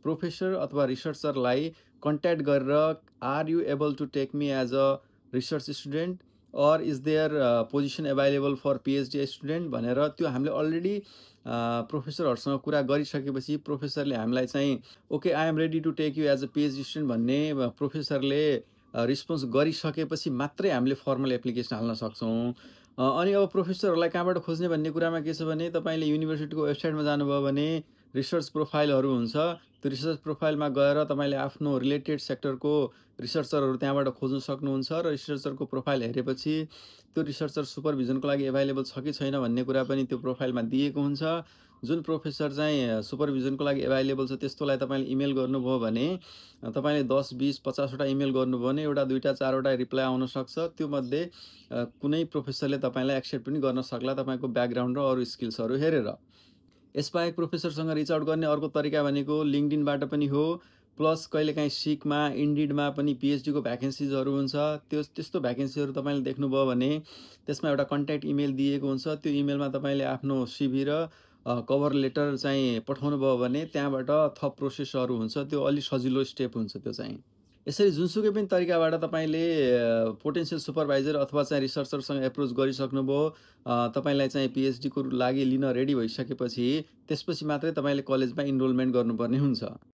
Professor अथवा रिसर्चरलाई contact गरेर are you able to take me as a research student or is there position available for PhD student भनेर त्यो हामीले already प्रोफेसरहरूसँग कुरा गरिसकेपछि प्रोफेसरले हामीलाई चाहिँ okay I am ready to take you as a PhD student भन्ने प्रोफेसरले रिस्पोन्स गरिसकेपछि मात्रै हामीले फर्मल एप्लिकेसन हाल्न सक्छौँ। अनि अब प्रोफेसरहरूलाई कहाँबाट खोज्ने भन्ने कुरामा के छ भने तपाईँले युनिभर्सिटीको वेबसाइटमा जानुभयो भने रिसर्च प्रोफाइलहरू हुन्छ। त्यो रिसर्च प्रोफाइलमा गएर तपाईँले आफ्नो रिलेटेड सेक्टरको रिसर्चरहरू त्यहाँबाट खोज्न सक्नुहुन्छ र रिसर्चरको प्रोफाइल हेरेपछि त्यो रिसर्चर सुपरभिजनको लागि एभाइलेबल छ कि छैन भन्ने कुरा पनि त्यो प्रोफाइलमा दिएको हुन्छ। जुन प्रोफेसर चाहिँ सुपरभिजनको लागि एभाइलेबल छ त्यस्तोलाई तपाईँले इमेल गर्नुभयो भने तपाईँले 10, 20, 50 वटा इमेल गर्नुभयो भने एउटा, दुईटा, चारवटा रिप्लाई आउन सक्छ। त्योमध्ये कुनै प्रोफेसरले तपाईँलाई एक्सेप्ट पनि गर्न सक्ला तपाईँको ब्याकग्राउन्ड र अरू स्किल्सहरू हेरेर। यसबाहेक प्रोफेसरसँग रिच आउट गर्ने अर्को तरिका भनेको लिङ्क्डइनबाट पनि हो, प्लस कहिलेकाहीँ सिकमा, इन्डिडमा पनि पिएचडीको भ्याकेन्सिजहरू हुन्छ। त्यस्तो भ्याकेन्सीहरू तपाईँले देख्नुभयो भने त्यसमा एउटा कन्ट्याक्ट इमेल दिएको हुन्छ। त्यो इमेलमा तपाईँले आफ्नो सिभी र कभर लेटर चाहिँ पठाउनु भयो भने त्यहाँबाट थप प्रोसेसहरू हुन्छ। त्यो अलि सजिलो स्टेप हुन्छ त्यो चाहिँ। यसरी जुनसुकै पनि तरिकाबाट तपाईँले पोटेन्सियल सुपरभाइजर अथवा चाहिँ रिसर्चरसँग एप्रोच गरिसक्नुभयो, तपाईँलाई चाहिँ पिएचडीको लागि लिन रेडी भइसकेपछि त्यसपछि मात्रै तपाईँले कलेजमा इनरोलमेन्ट गर्नुपर्ने हुन्छ।